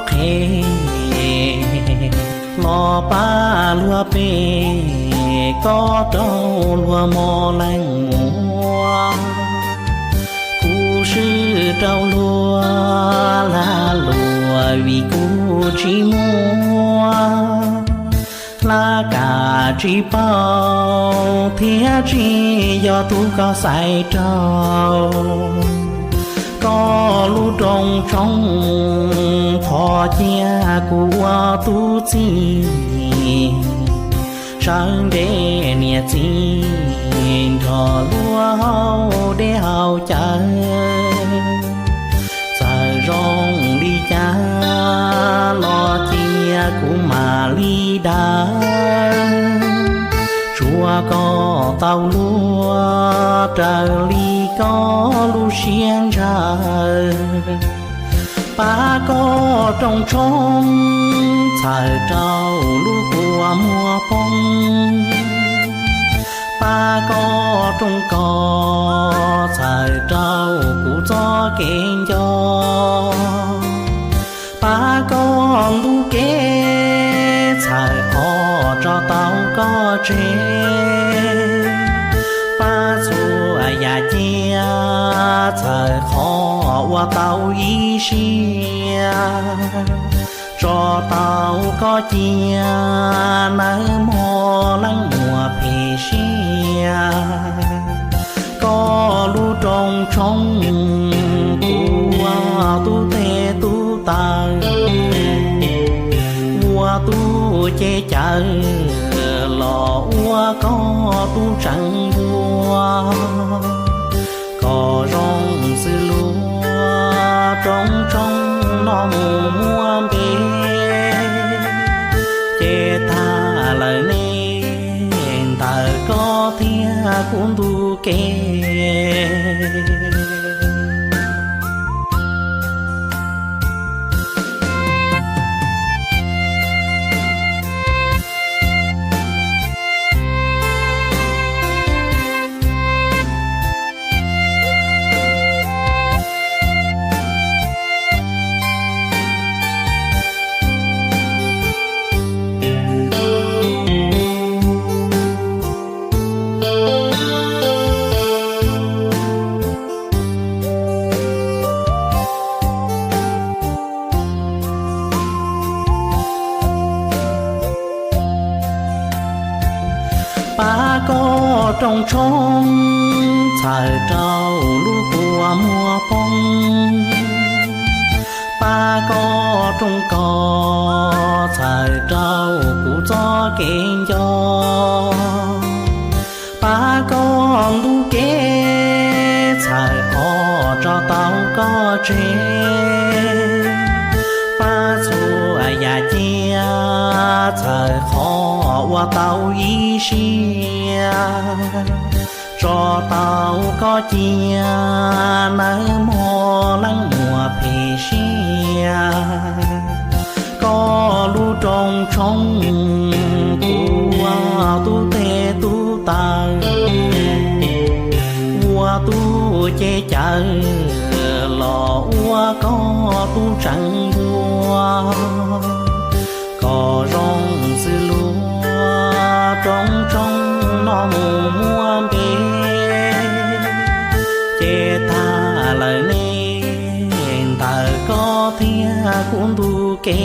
qhe los pab luag pem, koj rau luag mos leej muag. Kuv swb rau luag lag luam vim kuv tsis muaj hlab kam tsis paub thiab tsis yog tus koj xaiv rau. Koj lub rooj tshoob thov cia kuv ua tub txib, sawv ntev niam txiv nrog luag haus dej haus cawv. Txawm zoo li cas los cia kuv mam li daws, tsuav koj tau luag raws li koj lub siab ntshaw. Pab koj rooj tshoob txhawm rau lub kua muag poob, pab koj rooj kos txhawm rau kuv txoj kev nco, pab koj ntuj kev txhawm qhov tso tau koj tseg, pab txhua yam cia txhawm qhov ua tau ib siab, tso tau koj cia nawb mog leej muam phem siab. Koj lub rooj tshoob kuv ua tub teg tub taw, ua tub cev cawv los ua koj tub tseev npua, kom zoo xws luag rooj tshoob no mus muaj npe, ces tag lawm ne ntawm koj thiab kuv ntu ke. Pab koj rooj tshoob txhawm rau lub kua muag poob, pab koj rooj kos txhawm rau kuv txoj kev nco, pab koj ntuj kev txhawm qhov tso tau koj tseg, pab txhua yam cia txhawm qhov ua tau ib siab, tso tau koj cia nawb mog leej muam phem siab. Koj lub rooj tshoob kuv ua tub teg tub taw, ua tub cev cawv los ua koj tub tseev npua, kom zoo xws luag rooj tshoob no mus muaj npe, ces tag lawm ne ntawm koj thiab kuv ntu ke.